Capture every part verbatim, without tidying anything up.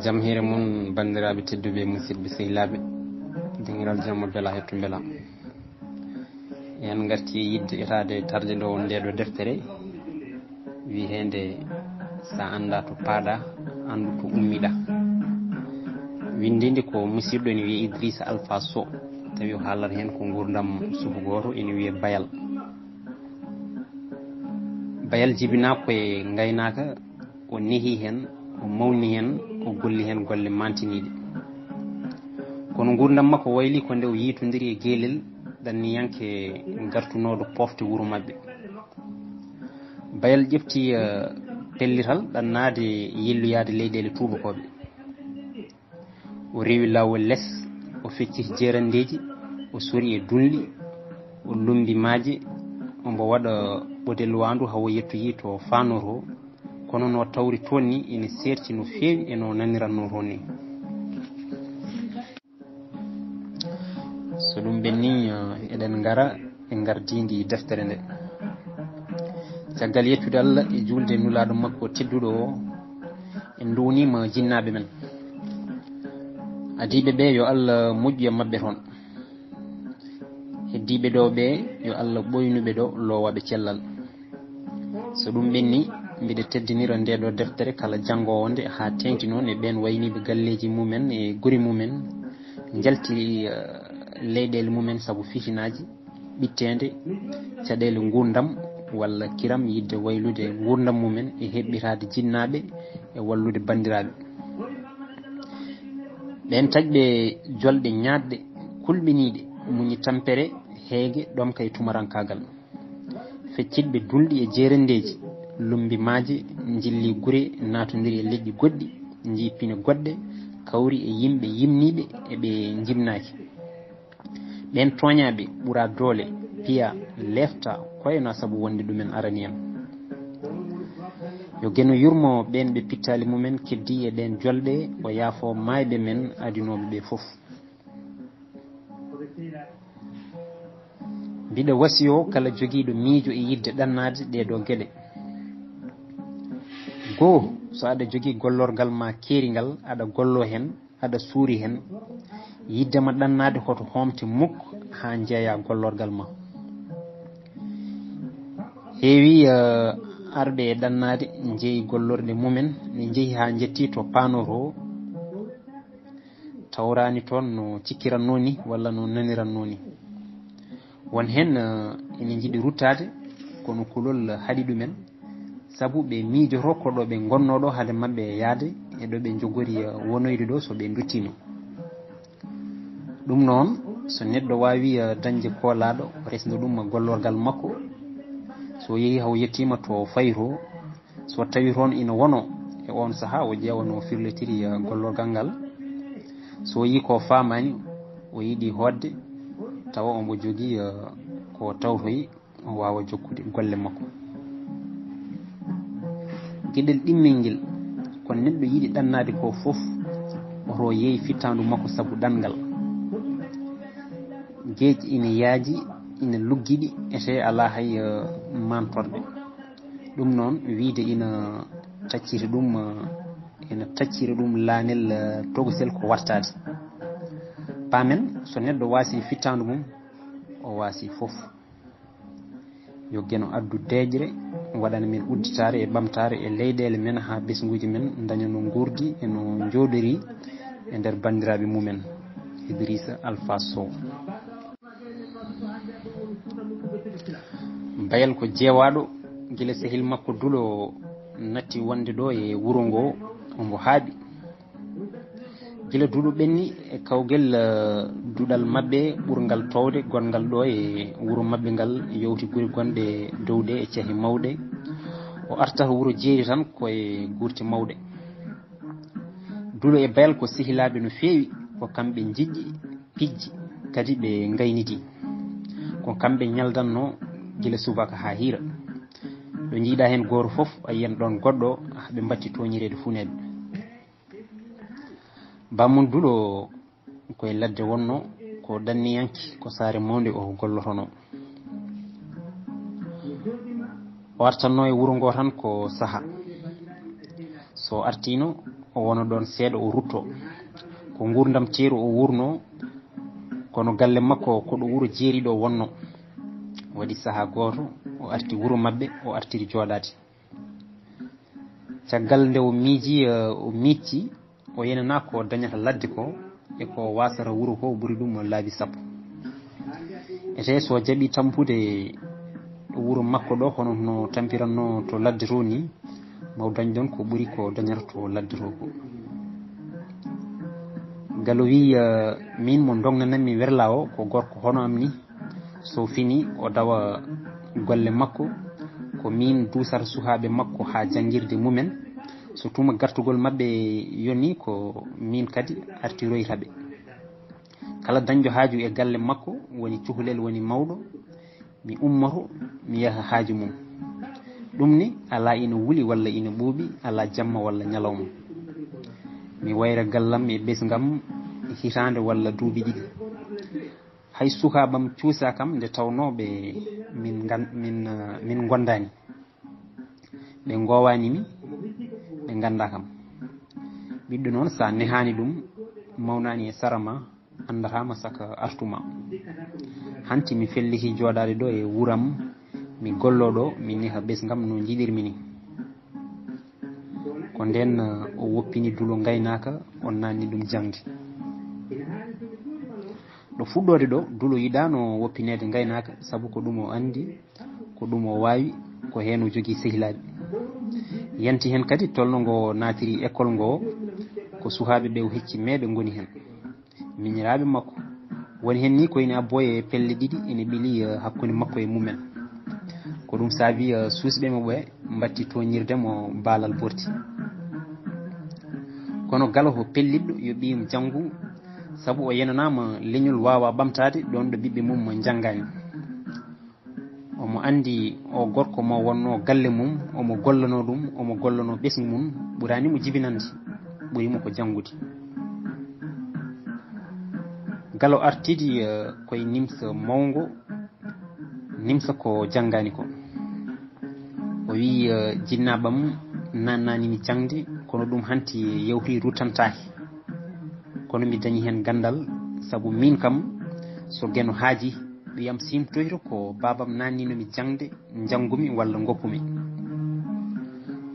Jam hiire mon, banndiraaɓe tedduɓe, musidɓe sehilaaɓe, deŋiral jamma bela hetto mbela. En ngarti e yiɗde etaade tarde ɗo nde ɗo deftere wiyeende "So a anndaa to paaɗaa, anndu to ummiɗaa." Winndiinde ko musiɗɗo ene wiyee Idrissa Alpha Sow, tawi o haalata heen ko nguurndam suka gooto ene wiyee Bayal. Bayal jibinaa ko e ngaynaaka, o nehi heen, o mawni heen, o golli heen golle maantiniiɗe. Kono nguurndam makko wayli ko nde o yiytondiri e geelel ɗanniyanke gartunooɗo pofde wuro maɓɓe. Bayal ƴefti, eh, pellital ɗannaade yilloyaade leyɗeele tuubakooɓe. O rewi laawol les, o fecciti jeerandeeji, o sori e dunli, o lummbi maaje, ombo waɗa ɓodel waandu haa o yettoyi to faanoo to. Kono no tawri toon ni ene seerti no feewi e no nanirannoo toon ni. So ɗum ɓenni, eh, eɗen ngara e ngardiindi deftere nde. Caggal yettude Allah e juulde e Nulaaɗo makko tedduɗo o, en nduwniima jinnaaɓe men. Adiiɓe ɓe, yo Allah moƴƴu e maɓɓe toon. Heddiiɓe ɗo ɓe, yo Allah ɓoynu ɓe ɗo, loowa ɓe cellal. So ɗum ɓenni, mbiɗa teddinira nde ɗo deftere kala janngoowo nde haa teeŋti noon e ɓeen wayniiɓe galleeji mumen e guri mumen, njalti, eh, leyɗeele mumen sabu fitinaaji, ɓitteende, caɗeele nguurndam walla kiram yiɗde waylude nguurndam mumen e heɓɓitaade jinnaaɓe e wallude banndiraaɓe. Ɓeen taƴɓe jolɗe ñaaɗɗe, kulɓiniiɗe, muñi tampere, heege, ɗomka e tumarankaagal. Feccitɓe dunli e jeerendeeji, lummbi maaje, njilli gure, naatondiri e leƴƴi goɗɗi, njii pine goɗɗe, kawri e yimɓe yimniiɓe e ɓe njimnaaki. Ɓeen tooñaaɓe ɓuraa doole, piyaa, leeftaa, koyenaa sabu wonde ɗumen arani en. Yo Geno yurmo ɓeen ɓe pittaali mumen keddii e ɗeen jolɗe, o yaafoo maayɓe men adinooɓe ɓe fof. Mbiɗa wasiyoo kala jogiiɗo miijo e yiɗde ɗannaade ɗee ɗoo geɗe. Goo, so aɗa jogii gollorgal ma keeringal, aɗa golloo heen, aɗa suuri heen, yiɗde ma ɗannaade hoto hoomte muk haa njeeyaa gollorgal ma. Heewi, eh, arɓe e ɗannaade njeeyi gollorɗe mumen, ne njehi haa njettii to paanoo to, tawraani toon no cikkirannoo ni walla no nanirannoo ni. Won heen, eh, ene njiɗi ruttaade, kono kulol haɗi ɗumen, sabu ɓe miijoto ko ɗo ɓe ngonnoo ɗo hade maɓɓe yahde e ɗo ɓe njogori, eh, wonoyde ɗo so ɓe nduttiima. Ɗum noon, so neɗɗo waawi, eh, dañde koolaaɗo, resndo ɗum gollorgal makko, so o yehi haa o yettiima to fayi to, so tawi toon ina wonoo e oon sahaa, o ƴeewa no firlitiri, eh, gollorgal ngal. So o yii ko faamaani, o yiɗi hootde, tawa omo jogii, eh, ko tawtoyi, o waawa jokkude golle makko. Geɗel ɗimmel ngel, ko neɗɗo yiɗi ɗannaade ko fof, oto yeey fittaandu makko sabu ɗanngal. Geeƴi ina yaaji, ina luggiɗi, ete alaa hay, eh, mantorɗe. Ɗum noon, wiyde ina tacciri ɗum, eh, ina tacciri ɗum laanel, eh, tokosel ko wartaade. Paamen, so neɗɗo waasi fittaandu mum, o waasi fof. Yo Geno addu deeƴre, waɗana men udditaare e ɓamtaare e leyɗeele men, haa ɓesnguuji men ndaña no nguurdi e no njooɗori e nder banndiraaɓe mumen. Idrissa Alpha Sow. Bayal ko jeewaaɗo, gila sehil makko Dulo natti wonde ɗo e wuro ngo, omo haaɓi. Gila Dulo ɓenni e kawgel, eh, duɗal maɓɓe ɓurngal toowde gonngal ɗo e wuro maɓɓe ngal, yowti gure gonɗe dow ɗe e cehe mawɗe. O artata wuro jeeri tan ko e gurte mawɗe. Dulo e Bayal ko sehilaaɓe no feewi, ko kamɓe njiɗi pijji, kadi ɓe ngayniti. Ko kamɓe ñaldanno gila subaka haa hiira. Ɗo njiiɗa heen gooto fof, a yiyan ɗoon goɗɗo, ɓe mbatti tooñireede funeeɓe. Bammum Dulo ko e ladde wonno, ko ɗanniyanke, ko saare mawnde o gollotono. O artanno e wuro ngo tan ko saha. So artino, O wona ɗoon seeɗa, o rutto. Ko nguurndam teeru o wuurno, kono galle makko ko ɗo wuro Jeeri ɗo wonno. Waɗi sahaa gooto, o arti wuro maɓɓe, o artiri jooɗaade. Caggal nde o miiji, eh, o miijti, o yenanaa ko dañata ladde ko, e ko waasata wuro ko ɓuri ɗum laabi sappo. Ete so jaɓi tampude wuro makko ɗo, hono no tampiranno to ladde to ni, maw dañ ɗon ko ɓuri ko dañata to ladde to ko. Galo wi, eh, min mo dognananmi werla o, ko gorko hono am ni. So fini, o dawa golle makko, ko min duusata suhaaɓe makko haa janngirde mumen. So tuma gartugol maɓɓe yoni, ko min kadi artiroyta ɓe. Kala dañjo haaju e galle makko, woni cuhlel, woni mawɗo, mi ummoto, mi yaha haaju mum. Ɗum ni, alaa ina wuli walla ina ɓuuɓi, alaa jamma walla ñalawma. Mi wayra gallam e ɓesngam hitaande walla duuɓi ɗiɗi. Hay sukaaɓam cuusaa kam nde tawnoo ɓe min ngan-, min, eh, min ngondaani. Ɓe ngoowaani mi, ɓe nganndaa kam. Ɓiɗɗo noon, so a nehaani ɗum, mawnaani e sara ma, anndataa ma saka artu ma. Hanti mi felliti jooɗaade ɗo e wuram, mi golloo ɗo, mi neha ɓesngam no njiɗirmi ni. Ko ndeen, eh, o woppini dulo ngaynaaka, o naanni ɗum jaŋde. Ɗo fuɗɗoode ɗo, dulo yiɗaano woppineede ngaynaaka, sabu ko ɗum o anndi, ko ɗum o waawi, ko heen o jogii sehilaaɓe. Yanti heen kadi tolno ngo naatiri école ngo, ko suhaaɓe ɓe o hecci meeɓe ngoni heen. Miñiraaɓe makko. Woni heen ni ko ina abboo e pelle ɗiɗi ina ɓili, eh, hakkunde makko e mumen. Ko ɗum saabi, eh, suusɓe mo ɓe mbatti tooñirde mo baalal borti. Kono Galo ko pelliɗɗo yo ɓiyum janngu, sabu o yenanaama leñol waawaa ɓamtaade ɗoon ɗo ɓiɓɓe mum njanngaani. Omo anndi o gorko mo wonnoo galle mum, omo gollanoo ɗum, omo gollanoo ɓesngu mum, ɓuraani mo jibinande, ɓuri mo ko janngude. Galo artidi, eh, koye nimsa mawngo, nimsa ko janngaani ko. O wiyi, eh, "Jinnaaɓam naannaani mi jaŋde, kono ɗum hanti yawti ruttantaake. Kono mi dañi heen ganndal, sabu miin kam, so Geno haaji, ɓiyam siimtoyto ko baabam naannino mi jaŋde, njanngumi walla ngoppumi."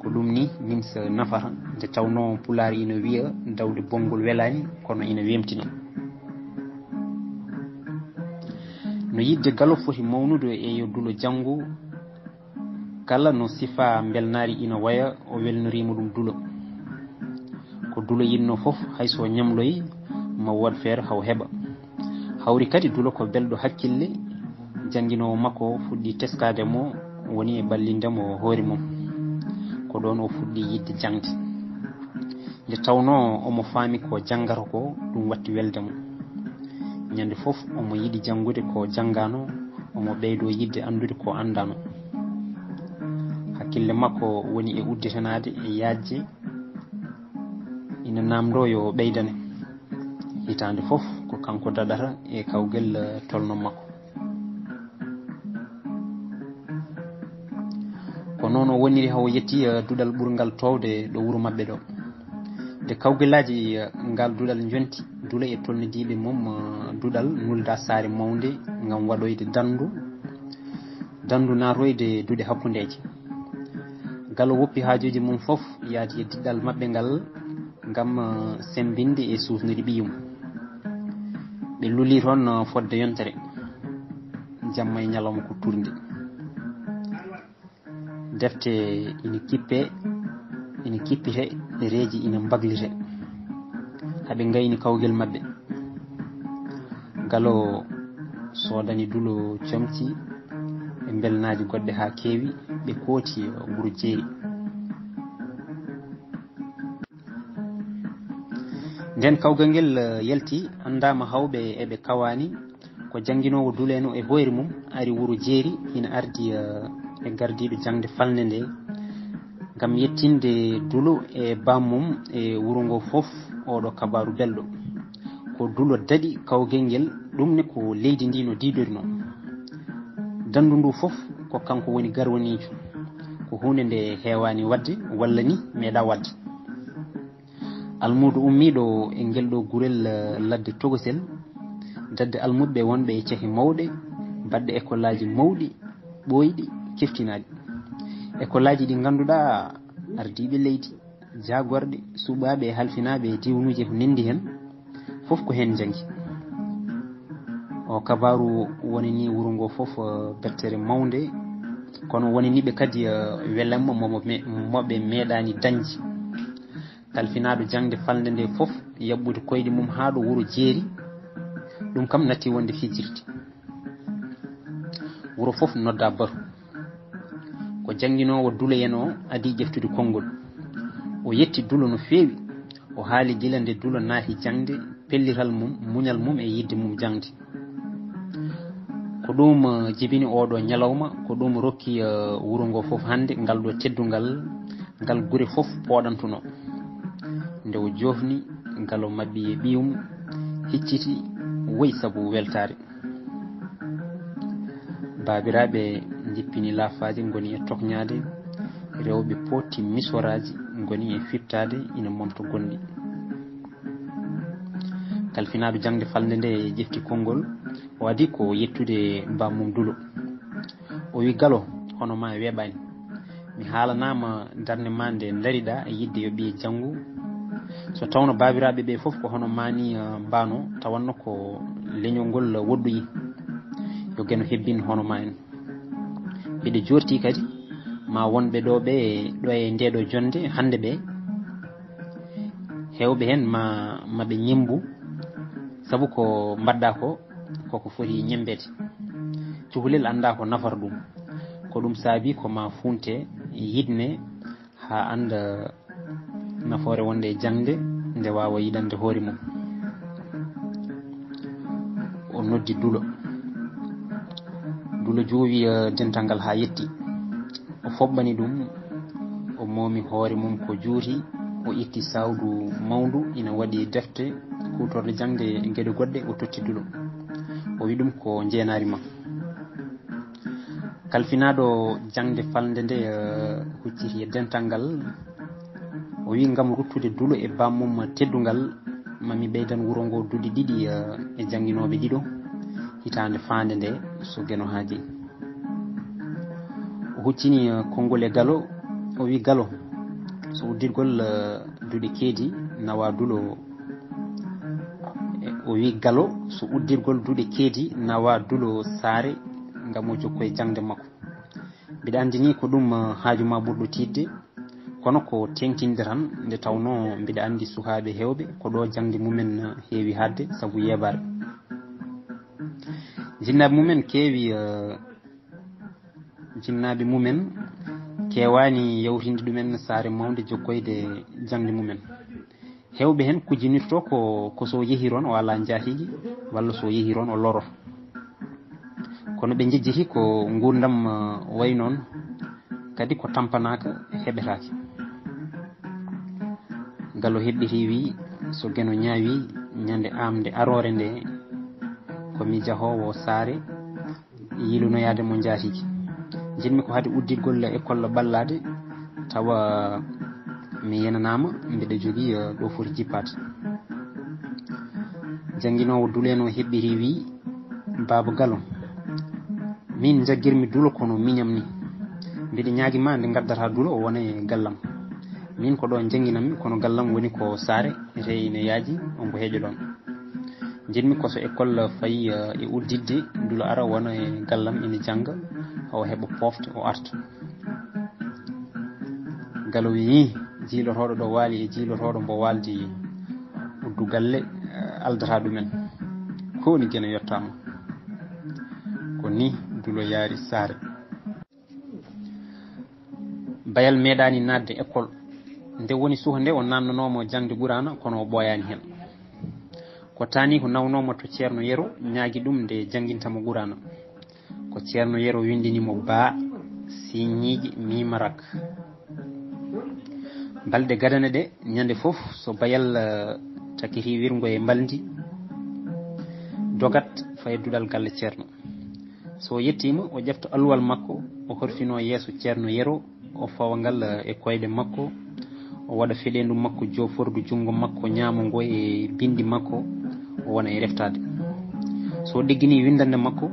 Ko ɗum ni nimsa nafata, nde tawnoo Pulaar ina wiya, "Dawde bonngol welaani, kono ina weemtina." No yiɗde Galo foti mawnude e yo dulo janngu, kala no sifaa mbelnaari ina waya, o welnoriima ɗum dulo. Ko dulo yiɗnoo fof, hay so ñamloyi, ma wood feere haw heɓa. Hawri kadi dulo ko belɗo hakkille, jannginoowo makko fuɗɗi teskaade mo, woni e ballinde mo hoore mum. Ko ɗoon o fuɗɗi yiɗde jaŋde. Nde tawnoo omo faami ko janngata ko, ɗum watti welde mo. Ñande fof omo yiɗi janngude ko janngaano, omo ɓeydo yiɗde anndude ko anndaano. Hakkille makko woni e udditanaade e yaajde, ina naamndoo yo ɓeydane. Hitaande fof ko kanko daɗata e kawgel, eh, tolno makko. Ko noon o woniri haa o yetti, eh, duɗal ɓurngal toowde ɗo wuro maɓɓe ɗo. Nde kawgelaaji, eh, ngal duɗal njonti, dulo e tolnidiiɓe mum, eh, duɗal nulda saare mawnde ngam waɗoyde danndu, danndu naatoyde duɗe hakkundeeje. Galo woppi haajuuji mum fof, yaadi e diɗɗal maɓɓe ngal ngam, eh, semmbinde e suusnude ɓiyum. Ɓe luli toon, eh, fodde yontere, jamma e ñalawma ko turnde. Defte ina kippe, ina kippite, ɗereeji ina mbaglite. Haɓe ngayni kawgel maɓɓe. Galo soodani dulo comci e mbelnaaji goɗɗe haa keewi, ɓe kooti wuro jeeri. Nden kawgal ngel, eh, yalti, anndaama hawɓe eɓe kawaani, ko jannginoowo duleeno e hoyre mum, ari wuro jeeri, ina ardi, eh, e gardiiɗo jaŋde falnde nde, ngam yettinde dulo e bammum e wuro ngo fof, oɗo kabaaru belɗo. Ko dulo daɗi kawgel ngel, ɗum ne ko leydi ndi no diidori noon. Danndu ndu fof ko kanko woni garwaniijo. Ko huunde nde heewaani waɗde, walla ni meeɗa waɗde. Almuudo ummiiɗo e ngel ɗo gurel, eh, ladde Togosel, dadde almuuɓe wonɓe e cehe mawɗe, baɗɗe ekolaaji mawɗi, ɓooyɗi, keftinaaɗi. Ekolaaji ɗi ngannduɗaa ardiiɓe leydi, jaagorɗe, suɓaaɓe e halfinaaɓe e diwnuuje ko nenndi heen, fof ko heen njanngi. O kabaaru wonani wuro ngo fof, eh, bettere mawnde, kono wonani ɓe kadi, eh, welamma mo, mo me-, mo ɓe meeɗaani dañde. Kalfinaaɗo jaŋde falnde nde fof, yaɓɓude koyɗe mum haa ɗo wuro jeeri, ɗum kam natti wonde fijirde. Wuro fof nodda batu. Ko jannginoowo dulo en o adii ƴeftude konngol. O yetti dulo no feewi. O haali gila nde dulo naati jaŋde, pellital mum, muñal mum e yiɗde mum jaŋde. Ko ɗum, eh, jibini oɗo ñalawma, ko ɗum rokki, eh, wuro ngo fof hannde, ngal ɗo teddungal, ngal gure fof pooɗantuno. Nde o joofni, ngal o maɓɓi e ɓiyum, hicciti, woyi sabu weltaare. Baabiraaɓe njippini laafaaji, ngoni e tokñaade, rewɓe pootti misoraaji, ngoni e fiɓtaade, ina momta gonɗi. Kalfinaaɗo jaŋde falnde nde ƴefti konngol, o adii ko yettude bammum dulo. O wi: "Galo, hono ma weeɓaani. Mi haalanaama darnde ma nde ndariɗaa e yiɗde yo ɓiye janngu. So tawno baabiraaɓe ɓe fof ko hono ma ni, eh, mbaano, tawanno ko leñol ngol woɗɗoyi. Yo Geno hebbin hono ma en. Mbiɗa jorti kadi ma wonɓe ɗo ɓe, ɗo e nde ɗo jonnde hannde ɓe, heewɓe heen ma, ma ɓe ñemmbu, sabu ko mbaɗɗa ko, koko foti ñemmbeede. Cukalel annda ko nafata ɗum. Ko ɗum saabi ko ma funte, yiɗne, haa annda nafoore wonde e jaŋde, nde waawa yiɗande hoore mum." O noddi dulo. Dulo joowi, eh, dental ngal haa yetti. O foɓɓani ɗum, o moomi hoore mum ko juuti, o itti sawdu mawndu ina waɗi defte kuutorɗe jaŋde e geɗe goɗɗe, o totti dulo. O wi ɗum: "Ko njeenaari ma." Kalfinaaɗo jaŋde falnde nde, eh, hucciti e dental ngal. O wi ngam ruttude dulo e bammum teddungal, ma mi ɓeydan wuro ngo duɗe ɗiɗi, eh, e jannginooɓe ɗiɗo hitaande faande nde, so Geno haaji. O huccini, eh, konngol e Galo, o wi: "Galo, so uddirgol, eh, duɗe keedi nawa dulo." O wi: "Galo, so uddirgol duɗe keedi nawa dulo saare ngam o jokko e jaŋde makko. Mbiɗa anndi ni ko ɗum, eh, haaju ma ɓurɗo tiiɗde, kono ko teeŋtinde tan, nde tawnoo mbiɗa anndi sukaaɓe heewɓe ko ɗo jaŋde mumen heewi haaɗde sabu yeebaare. Jinnaaɓe mumen keewi, eh, jinnaaɓe mumen keewaani yawtinde ɗumen saare mawnde jokkoyde jaŋde mumen. Heewɓe heen kujjinirto ko, ko so yehi toon o alaa njaatigi, walla so yehi toon o loro. Kono ɓe njejjiti ko nguurndam, eh, wayi noon, kadi ko tampanaaka heɓetaake." Galo heɓɓiti wi: "So Geno ñaawi ñande am nde aroore nde, ko mi jahoowo saare, yiilonoyaade mo njaatigi. Njiɗmi ko hade uddirgol école ɓallaade, tawa mi yenanaama, mbiɗa jogii, eh, ɗo foti jippaade." Jannginoowo dulo en o heɓɓiti wi: "Baaba Galo, min njaggirmi dulo kono miñam ni. Mbiɗa ñaagi ma nde ngaddata dulo o wona e gallam. Min ko ɗo njannginammi, kono gallam woni ko saare, ete ine yaaji, on ko heeƴo ɗon. Njiɗmi ko so école fayi, eh, e udditde, dulo ara wona e gallam ina jannga, o heɓa pofte, o arta." Galo wi: "Jiilotooɗo ɗo waali e jiilotooɗo mbo waaldi uddu galle, eh, aldata ɗumen. Ko woni Geno yottaama." Ko ni dulo yaari saare. Bayal meeɗaani naatde école. Nde woni suka nde o naatnanoomo jaŋde Quraana, kono o ɓooyaani heen. Ko taani ko nawnoomo to Ceerno Yero, ñaagi ɗum nde jannginta mo Quraana. Ko Ceerno Yero winndini mo baa, siiñiiji, miima, rak. Balɗe gadane ɗe, ñande fof so Bayal, eh, takkiti wirngo e mbalndi, dogat fayi duɗal galle Ceerno. So o yettiima, o ƴefta alluwal makko, o horfinoo yeeso Ceerno Yero, o fawa ngal, eh, e koyɗe makko, O waɗa feɗeendu makko, joofordu junngo makko ñaamo ngo e binndi makko, o wona e reftaade. So o ɗeggini winndannde makko,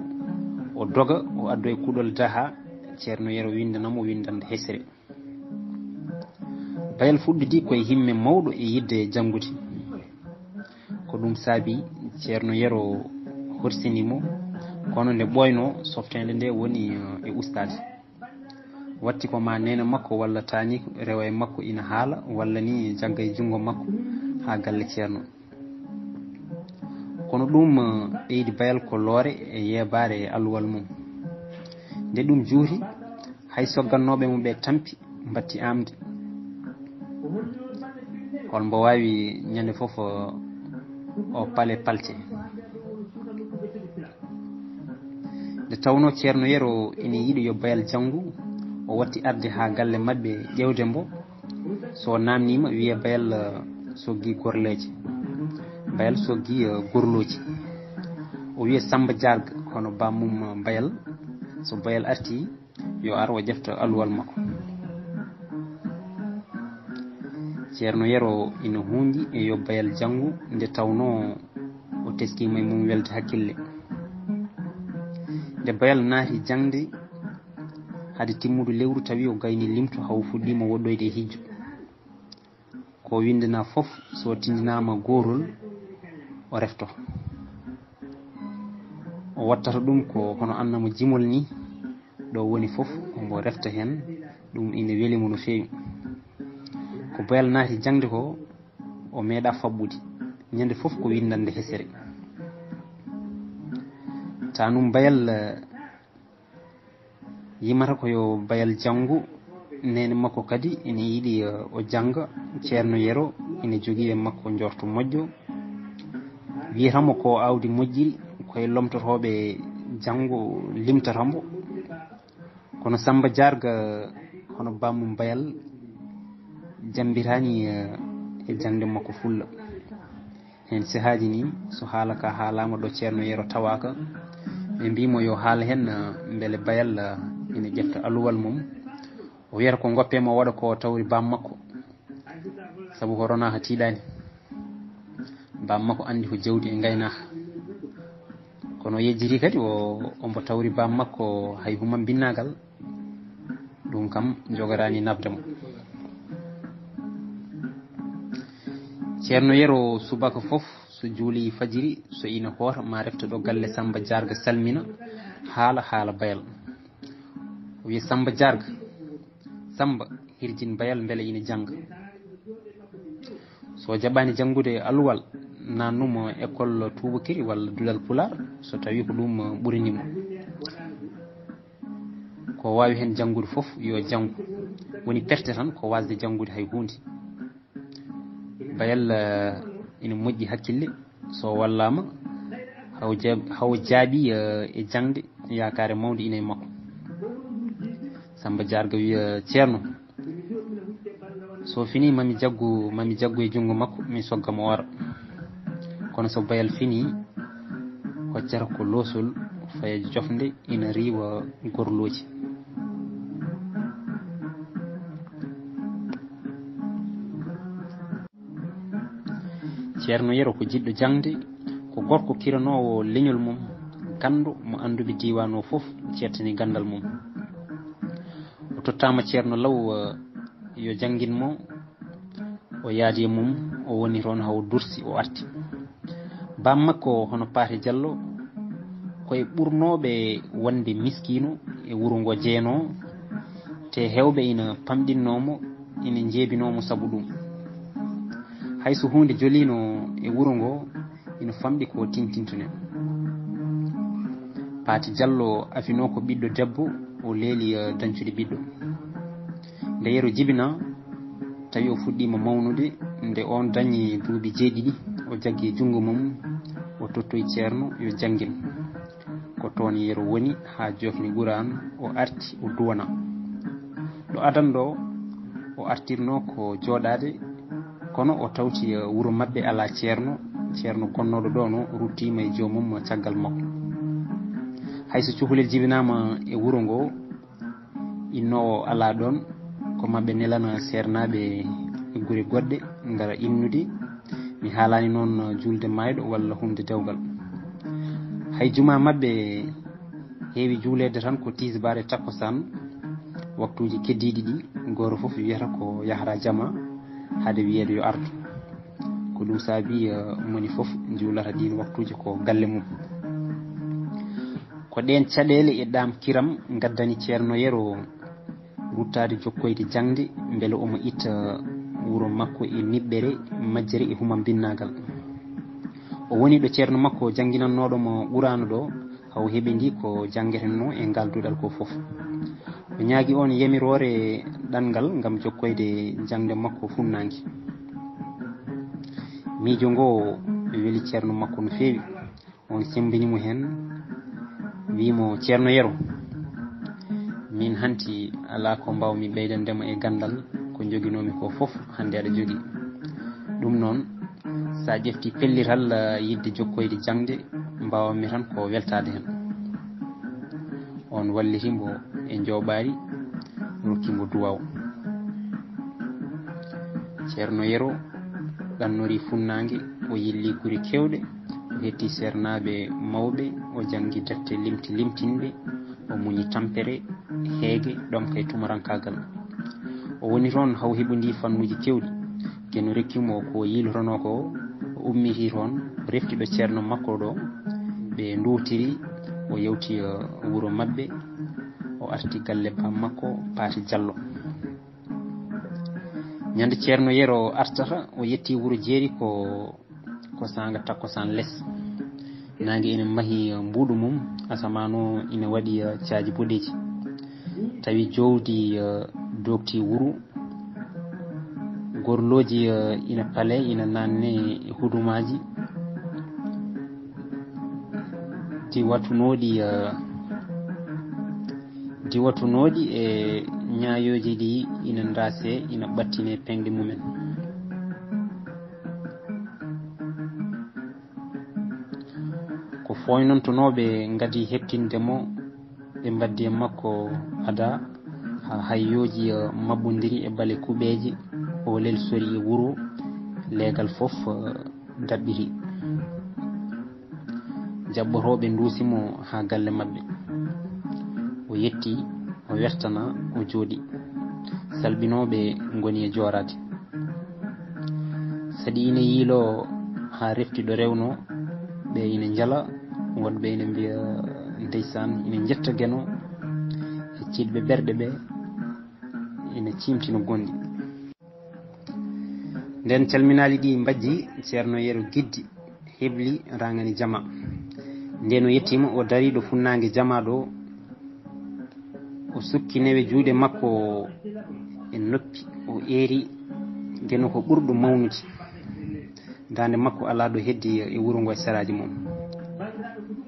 o doga, o addo e kuɗol daha, Ceerno Yero winndana mo winndannde hesere. Bayal fuɗɗidi ko e himme mawɗo e yiɗde janngude. Ko ɗum saabi Ceerno Yero horsini mo, kono nde ɓooynoo, softeende nde woni, eh, e ustaade. Watti ko ma neene makko walla taani rewa e makko ina haala, walla ni jagga e junngo makko haa galle Ceerno. Kono ɗum, eh, ɓeydi Bayal ko loore e yeebaare e alluwal mum. Nde ɗum juuti, hay soggannooɓe mo ɓe tampi, mbatti aamde. Hol mbo waawi ñande fof o, o pale palte? Nde tawnoo Ceerno Yero ina yiɗi yo Bayal janngu, o watti arde haa galle maɓɓe ƴeewde mbo. So o naamniima, wiye Bayal, eh, soggi gorleeje. Bayal soggi, eh, gorlooji. O wiye Samba Jarga, hono bammum, eh, Bayal. So Bayal arti, yo ar o ƴefta alluwal makko. Ceerno Yero ina huunji e yo Bayal janngu nde tawnoo o teskiima e mum welde hakkille. Nde Bayal naati jaŋde, hade timmude lewru, tawi o gayni limto, haw fuɗɗiima woɗɗoyde e hijju. Ko winndana fof, so tinndinaama gootol, o refto. O wattata ɗum ko hono annamo jimol ni, ɗo woni fof, omo refta heen, ɗum ina weli mo no feewi. Ko Bayal naati jaŋde ko, o meeɗa faɓɓude. Ñande fof ko winndannde hesere. Tanum Bayal, eh, yimata ko yo Bayal janngu, neene makko kadi ina yiɗi, eh, o jannga. Ceerno Yero ina jogii e makko njorto moƴƴo. Wiyata mo ko aawdi moƴƴiri, ko e lomtotooɓe janngo limtata mbo. Kono Samba Jarga, hono bammum Bayal, jammbitaani, eh, e jaŋde makko fulla. Heen sehaaji ni, so haala ka haalaama ɗo Ceerno Yero tawaaka, ɓe mbii mo yo haal heen, eh, mbele Bayal, eh, ina ƴefta alluwal mum. O wiyata ko ngoppe mo waɗa ko tawri bam makko. Sabu ko ronaka tiiɗaani. Bam makko anndi ko jawdi e ngaynaka. Kono o yejjiti kadi o, ombo tawri bam makko hay humam binnagal. Ɗum kam jogoraani nafde mo. Ceerno Yero subaka fof so juuli fajiri, so ina hoota ma refta ɗo galle Samba Jarga salmina, haala, haala Bayal. O wiya Samba Jarga, Samba, hirjin Bayal mbele ina jannga. So jaɓaani janngude alluwal, naannum école tuubakiri walla duɗal pulaar, so tawi ko ɗum ɓurini mo. Ko waawi heen janngude fof, yo janngu. Woni perte tan ko waasde janngude hay huunde. Bayal, eh, ina moƴƴi hakkille, so wallaama, haw jaab-, haw jaaɓi, eh, e jaŋde, yaakaare mawnde ina e makko. Samba Jarga wiya, "Ceerno, so fini, mami jaggu, mami jaggu e junngo makko, mi sogga mo o ara." Kono so Bayal fini, hoccata ko loosol, faya jofnde, ina riiwa gorlooji. Ceerno Yero ko jiɗɗo jaŋde, ko gorko kiranoowo leñol mum, ganndo mo annduɓe diiwaan o fof cettani ganndal mum. O tottaama Ceerno Law, eh, yo janngin mo, o yaadi e mum, o woni toon haw dursi, o arti. Bam makko hono Paate Jallo, ko e ɓurnooɓe wonde miskiino e wuro ngo jeenoo, te heewɓe ina pamɗinnoo mo, ina njeebinoo mo sabu ɗum. Hay so huunde joliino e wuro ngo, ina famɗi ko tintintunen. Paate Jallo afinoo ko ɓiɗɗo debbo, o leeli, eh, dañcude ɓiɗɗo. Nde Yero jibina, tawi o fuɗɗiima mawnude, nde oon dañi duuɓi jeeɗiɗi, o jaggi e junngo mum, o tottoyi Ceerno yo janngin. Ko toon Yero woni haa joofni Quraan, o arti, o duwana. Ɗo adan ɗo, o artirnoo ko jooɗaade, kono o tawti, eh, wuro maɓɓe alaa ceerno, ceerno gonnooɗo ɗoon o ruttiima e joomum caggal makko. Hay so cukalel jibinaama e wuro ngo, innoowo alaa ɗoon, ko maɓɓe nelana seernaaɓe gure goɗɗe ngara innude. Mi haalani noon juulde maayɗo walla huunde dewgal. Hay juma maɓɓe heewi juuleede tan ko tisbaar e takkusaan, waktuuji keddiiɗi ɗi, gooto fof wiyata ko yahra jama, hade wiyeede yo artu. Ko ɗum saabi, eh, moni fof juulata ɗiin waktuuji ko galle mum. Ko ɗeen caɗeele e ɗaam kiram ngaddani Ceerno Yero ruttaade jokkoyde jaŋde, mbele omo itta wuro makko e niɓɓere, majjere e humambinnaagal. O woni ɗo ceerno makko jannginannooɗo mo Quraana ɗo, haw heɓindi ko janngetenoo e ngal duɗal ko fof. O ñaagi oon yamiroore ɗanngal ngam jokkoyde jaŋde makko funnaange. Miijo ngo weli ceerno makko no feewi. On semmbini mo heen, wii mo, "Ceerno Yero, min hanti alaa ko mbaawmi ɓeydande ma e ganndal ko njoginoomi ko fof hannde aɗa jogii. Ɗum noon, so a ƴeftii pellital, eh, yiɗde jokkoyde jaŋde, mbaawanmi tan ko weltaade heen." On walliti mbo e njooɓaari, rokki mbo duwaaw. Ceerno Yero ɗannori funnaange, o yilli gure keewɗe, o hetti seernaaɓe mawɓe, o janngi defte limti limtinɗe, o muñi tampere, heege, ɗomka e tumarankaagal. O woni toon haw heɓondi fannuuji keewɗi. Geno rekki mo ko yiilotonoo ko, o ummiti toon, o refti ɗo ceerno makko ɗo, ɓe nduwtiri, o yawti, eh, wuro maɓɓe, o arti galle baam makko, Paati Jallo. Ñande ceerno Yero artata, o yetti wuro jeeri ko, ko saanga takkusaan les. Naange ina mahi, eh, mbuuɗu mum, asamaan o ina waɗi, eh, caaji boɗeeji. Tawi jowdi, eh, doogti wuro, gorlooji, eh, ina pale, ina naanne e hudumaaji. Di watunooɗi, eh, di watunooɗi e ñaayooji ɗi ina ndaase, ina ɓattine peŋɗe mumen. Ko fooynontonooɓe ngadi heɓtinde mo, ɓe mbaddi e makko ada, haa hayyooji, eh, maɓɓondiri e bale kuɓeeje, o lelsori e wuro, leegal fof, eh, daɓɓiri. Jaɓɓotooɓe nduusi mo haa galle maɓɓe. O yetti, o wertana, o jooɗi. Salɓinooɓe ngoni e jooraade. Saɗi ina yiiloo haa refti ɗo rewnoo, ɓe ina njala, woɗɓe ina mbiya, "Ndeysaan," ina njetta Geno, e ciiɗɓe ɓerɗe ɓe ina ciimtina gonɗi. Nden calminaali ɗi mbajji, ceerno Yero Giddi hebli rangani jama. Nden o yettiima, o darii ɗo funnaange jama ɗo, o sukki newe juuɗe makko e noppi, o eeri Geno ko ɓurɗo mawnude. Daande makko alaa ɗo heddi e wuro ngo e seraaji mum.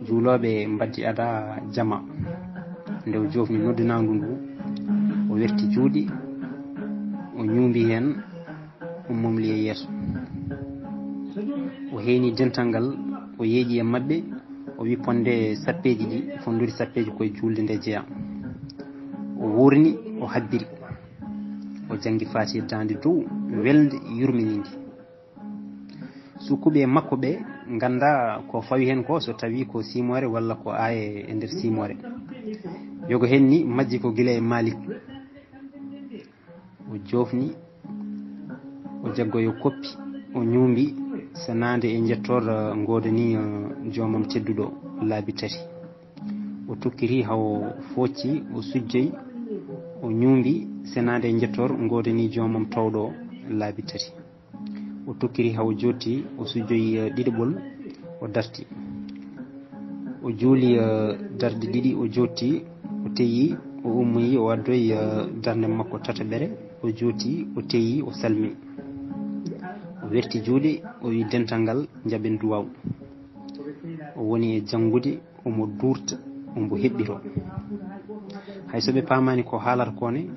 Juulooɓe mbaddi ada jama. Nde o joofni noddinaandu ndu, o werti juuɗe, o ñuumbi heen, o momli e yeeso. O heyni dental ngal, o yeeƴi e maɓɓe, o wi, "Ponde sappeeji ɗi, fonduri sappeeji koye juulde nde jeya." O wuurni, o habbiri. O janngi Faatiha daande dow, welnde, yurminiinde. Sukkuɓe makko ɓe ngannda ko fawi heen ko, so tawi ko simoore walla ko aaye e nder simoore. Yogo heen ni majji ko gila e Malik. O joofni, o jaggoyo koppi, o ñuumbi, senaande e njettoor, eh, ngoodani, eh, joomam tedduɗo laabi tati. O tokkiri hawo foocci, o sujjoy, o ñuumbi, senaande e njettoor ngoodani joomam towɗo laabi tati. O tokkiri hawo jootti, o sujjoy, eh, ɗiɗaɓol, o darti. O juuli, eh, darɗe ɗiɗi, o jootti, o teyi, o ummoyi, o addoyi, eh, darnde makko tataɓere, o jootti, o teyi, o salmi. O werti juuɗe, o wi dental ngal, njaɓen duwaaw. O woni e janngude, omo duurta, omo heɓɓiro. Hay so ɓe paamaani ko haalata ko ne,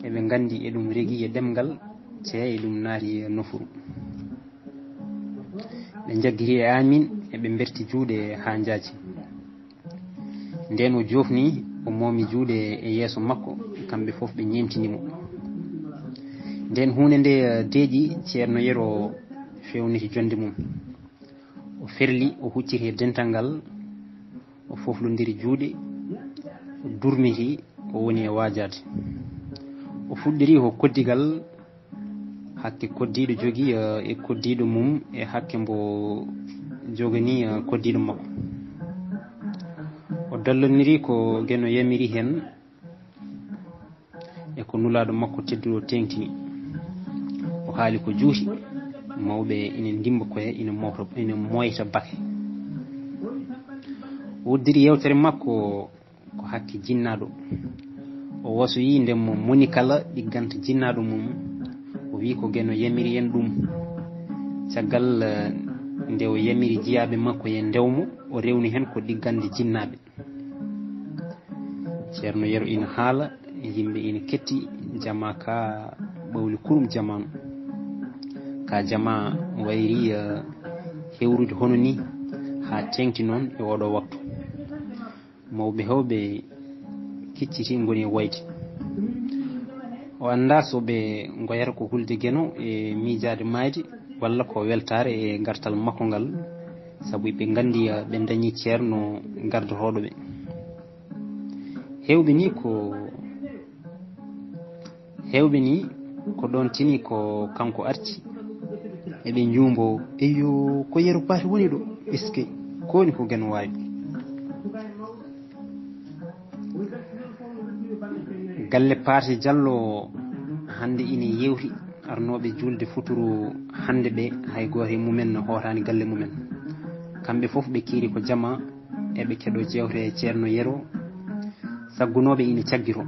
eɓe nganndi eɗum regi e ɗemngal, te eɗum naati e nofuru. Ɓe njaggiri e aamin, eɓe mberti juuɗe haa njaaji. Nden o joofni, o moomi juuɗe e yeeso makko, kamɓe fof ɓe ñeemtini mo. Nden huunde nde deeƴi, Ceerno Yero fewniti jonnde mum. O ferli, o hucciti e dental ngal, o foflondiri juuɗe, o durmiti, o woni e waajaade. O fuɗɗiri ko koddigal, hakke koddiiɗo jogii e koddiiɗo mum, e hakke mbo joganii koddiiɗo makko. O dalloniri ko Geno yamiri heen, e ko Nulaaɗo makko tedduɗo teeŋtini. O haali ko juuti, mawɓe ina ndimba koye, ina mooyta bake. O uddiri yeewtere makko ko hakke jinnaaɗo. O wasoyi nde mo moni kala ɗigganta jinnaaɗo mum. O wii ko Geno yamiri en ɗum. Caggal nde o yamiri jiyaaɓe makko e ndewmo, o rewni heen ko ɗiggande jinnaaɓe. Ceerno Yero ina haala, yimɓe ina ketti, jama ka ɓawli kurum jamaanu. Ka jama wayri hewrude hono ni, haa teeŋti noon e oɗo waktu. Mawɓe heewɓe kicciti ngoni e woyde. O anndaa so ɓe ngoyata ko hulde Geno e miijaade maayde, walla ko weltaare e gartal makko ngal, sabu ɓe nganndi ɓe ndañi ceerno gardotooɗo ɓe. Heewɓe ni ko, heewɓe ni ko ɗoon tini ko kanko arti, eɓe njuumbo, "Eyyo, ko Yero Paate woni ɗo, eskey, ko woni ko Geno waawi?" Galle Paate Jallo hannde ina yeewti, arnooɓe juulde futuru hannde ɓe, hay gooto e mumen hootaani galle mumen. Kamɓe fof ɓe kiiri ko jama, eɓe keɗo jeewte Ceerno Yero, saggunooɓe ina caggito.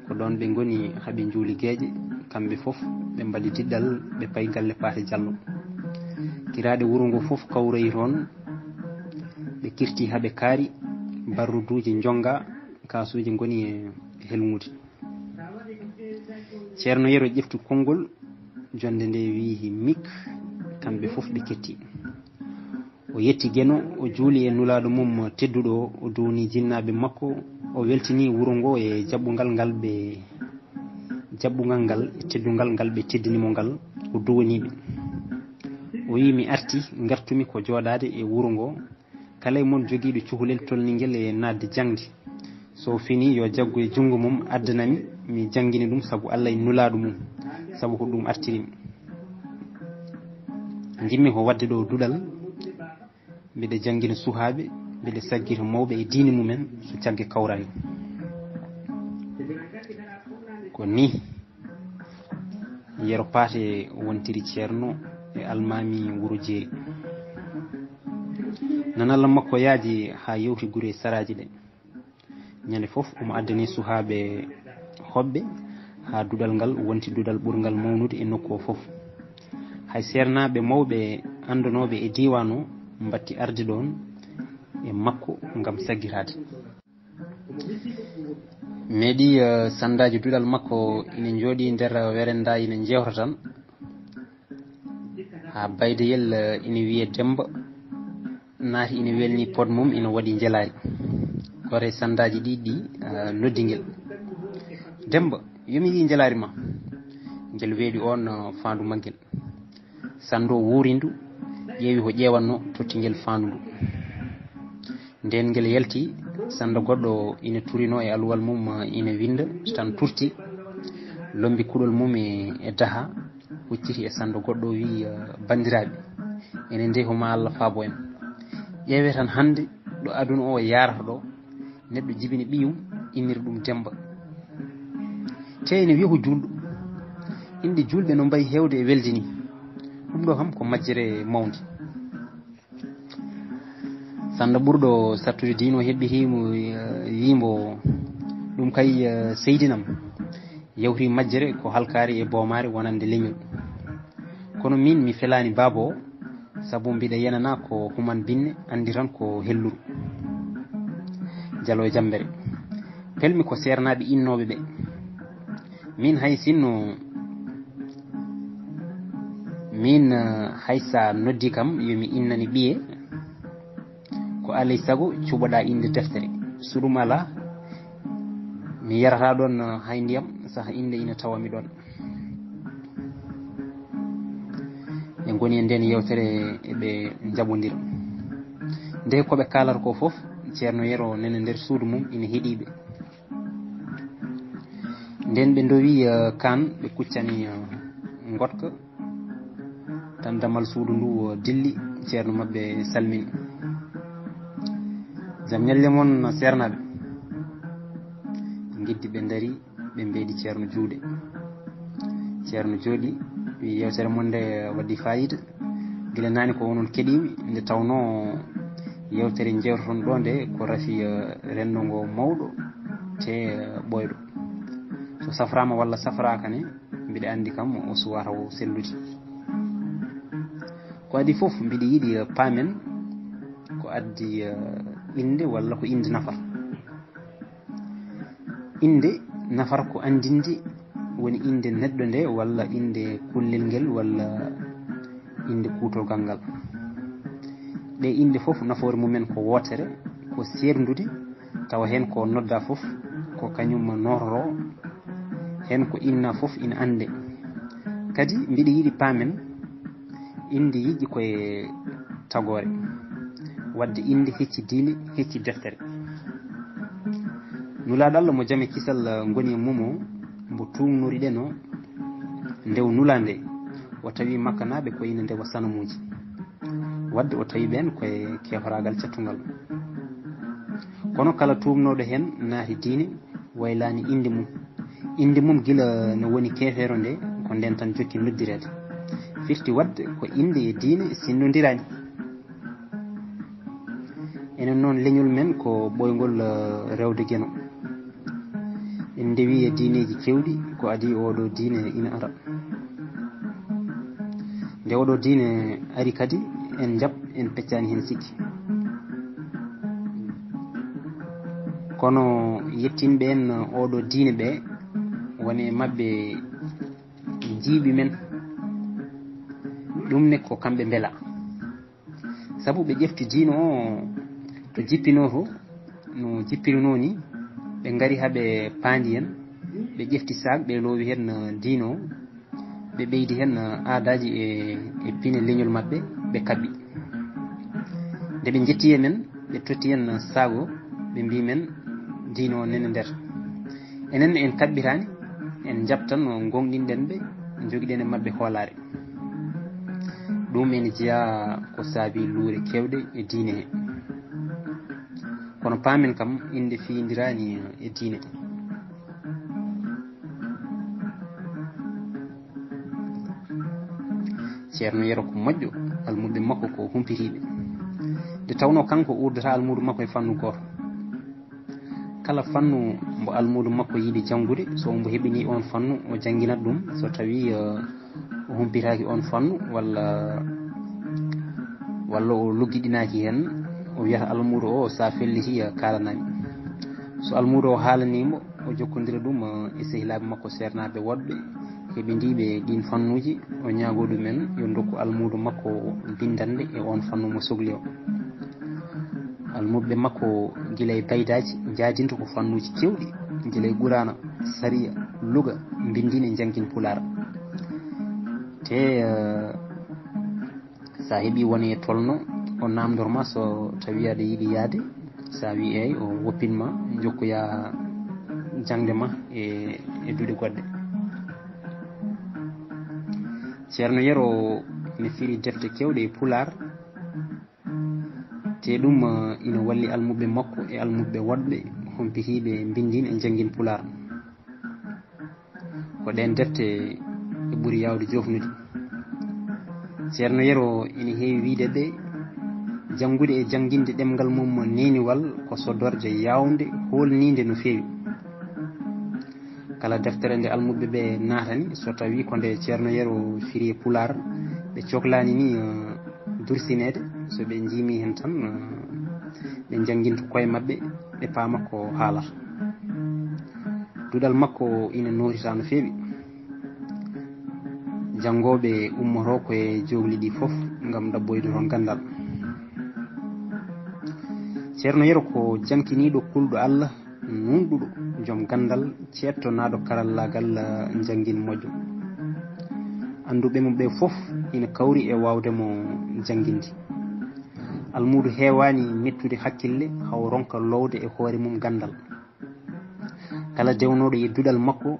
Ko ɗoon ɓe ngoni haa ɓe njuuli geeƴe, kamɓe fof ɓe mbaɗi diɗɗal, ɓe payi galle Paate Jallo. Kiraaɗe wuro ngo fof kawroyi toon, ɓe kirti haa ɓe kaari, barruduuji njonnga, kaasuuji ngoni e helŋude. Ceerno Yero ƴefti konngol, jonnde nde wiyi mik, kamɓe fof ɓe ketti. O yetti Geno, o juuli e Nulaaɗo mum tedduɗo, o duwni jinnaaɓe makko, o weltini wuro ngo e jaɓɓungal ngal ɓe, jaɓɓungal ngal e teddungal ngal ɓe teddini mo ngal, o duwani ɓe. O wiyi, "Mi arti, ngartumi ko jooɗaade e wuro ngo. Kala e mon jogiiɗo cukalel tolningel e naatde jaŋde, so fini yo jaggu e junngo mum addana mi, mi janngina ɗum sabu Alla e Nulaaɗo mum, sabu ko ɗum artiri mi. Njiɗmi ko waɗde ɗo duɗal, mbiɗa janngina suhaaɓe, mbiɗa saggita mawɓe e diine mumen so cagge kawraani." Ko ni Yero Paate wontiri ceerno e almaami wuro Jeeri. Nanalla makko yaaji haa yewti gure saraaji ɗe. Ñande fof omo addani suhaaɓe hoɓɓe haa duɗal ngal wonti duɗal ɓurngal mawnude e nokku o fof. Hay seernaaɓe mawɓe anndanooɓe e diiwaan o mbatti arde ɗoon e makko ngam saggitaade. Meeɗi, eh, sanndaaji duɗal makko ina njooɗi nder werenda, ina njeewta tan. Haa baydeyel, eh, ina wiyee Demmba, naati ina welni pod mum, ina waɗi njelaari. Gore sanndaaji ɗi, ɗi, eh, noddi ngel. "Demmba, yo mi yii njelaari ma." Ngel weeɗi oon, eh, faandu maggel. Sanndo wuurindu, ƴeewi ko ƴeewatno, totti ngel faandu ndu. Ndeen ngel yalti, sanndo goɗɗo ina turinoo e aluwal mum, ina winnda, tan turti, lombi kuɗol mum e, e daha, hucciti e sanndo goɗɗo, wiyi, "Eh, banndiraaɓe, enen dey ko ma Alla faabo en. Ƴeewee tan hannde ɗo aduna o yaarata ɗo, neɗɗo jibini ɓiyum, innira ɗum Demmba. Te ene wiya ko juulɗo. Inɗe juulɓe no mbayi heewde e welde ni. Ɗum ɗo kam ko majjere mawnde." Sanndo ɓurɗo sattude diine o heɓɓiti mo, eh, wii mbo, "Ɗum kay, eh, seydinam, yawti majjere ko halkaari e boomaare wonande leñol. Kono miin mi felaani baaba o, sabu mbiɗa yenana ko human binne, anndi tan ko helluru." Jalo e jammbere. Pelmi ko seernaaɓe innooɓe ɓe. Miin hay sinno, miin, eh, hay sa noddi kam, yo mi innani ɓiye, ko alay sago cuɓoɗaa innde deftere. So ɗum alaa, mi yarata ɗoon, eh, hay ndiyam, saha innde ina tawa mi ɗoon. Ɓe ngoni e nden yewtere, eɓe njaɓondira. Nde ko ɓe kaalata ko fof, Ceerno Yero nene nder suudu mum ina heɗii ɓe. Nden ɓe ndowi, eh, kaan, ɓe kuccani, eh, ngoɗka. Tan damal suudu ndu, eh, dilli, ceerno maɓɓe salmini. Jam ñalle mon, seernaaɓe. Ngiddi ɓe ndari, ɓe mbeedi ceerno juuɗe. Ceerno jooɗi, wi yewtere mon nde waddi fayida. Gila naane ko onon keɗiimi, nde tawnoo yewtere jewtoton ɗo nde ko rafi, eh, renndo ngo mawɗo te, eh, ɓooyɗo. So safraama walla safraaka ne, mbiɗa anndi kam o suwata o sellude. Ko adii fof, mbiɗa yiɗi, eh, paamen ko addi, eh, innde walla ko innde nafata. Innde nafata ko anndinde woni innde neɗɗo nde walla innde kullel ngel walla innde kuutorgal ngal. Ɗe innde fof nafoore mumen ko wootere, ko seerndude, tawa heen ko nodda fof ko kañum nootoro, heen ko inna fof ina annde. Kadi mbiɗa yiɗi paamen, innde yiɗi koye tagoore. Wadde innde hecci diine, hecci deftere. Nulaaɗo Allah mo jam e kisal ngoni e mum o, mbo tuugnoriɗen o, nde o nulaa nde, o tawi makkanaaɓe ko ina ndewa sanamuuji. Wadde o tawi ɓeen koye keefaraagal cattungal. Kono kala tuubnooɗo heen naati diine, waylaani innde mum. Innde mum gila no woni keefeero nde, ko ndeen tan jokki noddireede. Firti wadde ko innde e diine sinnondiraani. Enen noon leñol men ko ɓooyngol, eh, rewde Geno. En ndewi e diineeji keewɗi, ko adii oɗo diine ina ara. Nde oɗo diine ari kadi, en njaɓ, en peccaani heen sikki. Kono yettinɓe en oɗo diine ɓe, woni e maɓɓe jiiɓi men. Ɗum ne ko kamɓe mbela. Sabu ɓe ƴefti diine o to jippinoo to, no jippirunoo ni, ɓe ngari haa ɓe paandi heen, ɓe ƴefti saak, ɓe loowi heen, eh, diine o, ɓe ɓeydi heen, eh, aadaaji e, e pine leñol maɓɓe, ɓe kaɓɓi. Nde ɓe njetti e men, ɓe totti heen saak o, ɓe mbii men diine o nene nder. Enen en kaɓɓiraani, en njaɓtan no ngoongɗinɗen ɓe, njogiɗen e maɓɓe hoolaare. Ɗum ene jeyaa ko saabii luure keewɗe e diine he. Kono paamen kam, innde fiyindiraani e diine. Ceerno Yero ko moƴƴo, almuuɓe makko ko humpitiiɓe. Nde tawnoo kanko uddata almuudo makko e fannu gooto. Kala fannu mbo almuudo makko yiɗi janngude, so mbo heɓinii oon fannu, o jannginat ɗum. So tawii, eh, o humpitaaki oon fannu, walla, walla o luggiɗinaaki heen, o wiyata almuudo o, "So a fellitii, eh, kaalanaa mi." So almuudo o haalanii mo, o jokkondira ɗum, eh, e sehilaaɓe makko seernaaɓe woɗɓe heɓindiiɓe ɗiin fannuuji, o ñaagoo ɗumen yo ndokku almuudo makko binndannde e oon fannu mo sokli o. Almuuɓe makko gila e baydaaji njaadinta ko fannuuji keewɗi, gila e Quraana, sariya, luga, mbinndin e njanngin Pulaar. Te, eh, so a heɓii won e tolno, o naamndor ma so tawii aɗa yiɗi yahde, so a wii eey, o woppin ma, njokkoyaa jaŋde ma e, e duɗe goɗɗe. Ceerno Yero ne firi defte keewɗe e Pulaar, te ɗum, eh, ina walli almuɓɓe makko e almuɓɓe woɗɓe humpitiiɓe mbinndin e njanngin Pulaar. Ko ɗeen defte ɓe ɓuri yaawde joofnude. Ceerno Yero ina heewi wiyde ɓe, janngude e jannginde ɗemngal mum neeniwal ko soddorde yaawnde, hoolniinde no feewi. Kala deftere nde almuɓɓe ɓe naatani, so tawii ko nde Ceerno Yero firi e Pulaar, ɓe coklaani ni, eh, dursineede, so ɓe njiimi heen tan, eh, ɓe njannginta koye maɓɓe, ɓe paama ko haalata. Duɗal makko ina nootita no feewi. Janngooɓe ummotoo ko e jookli ɗi fof ngam ɗaɓɓoyde toon ganndal. Ceerno Yero ko jankiniiɗo kulɗo Allah, nunɗuɗo, joom ganndal, ceettonaaɗo karallaagal, eh, njanngin moƴƴo. Annduɓe mo ɓe fof ina kawri e waawde mo jannginde. Almuudu heewaani mettude hakkille, haw ronka lowde e hoore mum ganndal. Kala dewnooɗo e duɗal makko,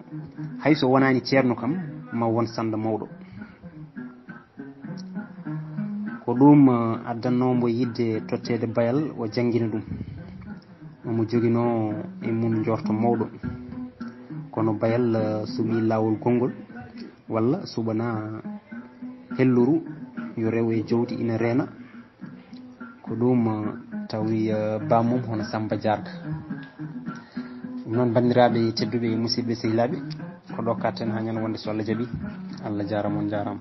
hay so wonaani ceerno kam, ma won sannda mawɗo. Ko ɗum, eh, addannoo mbo yiɗde totteede Bayal, o janngina ɗum. Omo joginoo e mum njoorto mawɗo. Kono Bayal, eh, suɓii laawol gonngol, walla suɓanaa helluru, yo rew e jowdi ina reena. Ko ɗum, eh, tawi, eh, bammum hono Samba Jarga. Ɗum noon, banndiraaɓe tedduɓe e musidɓe sehilaaɓe, ko ɗo katten haa ñande wonde, so Allah jaɓi. Allah jaaraama, on njaaraama.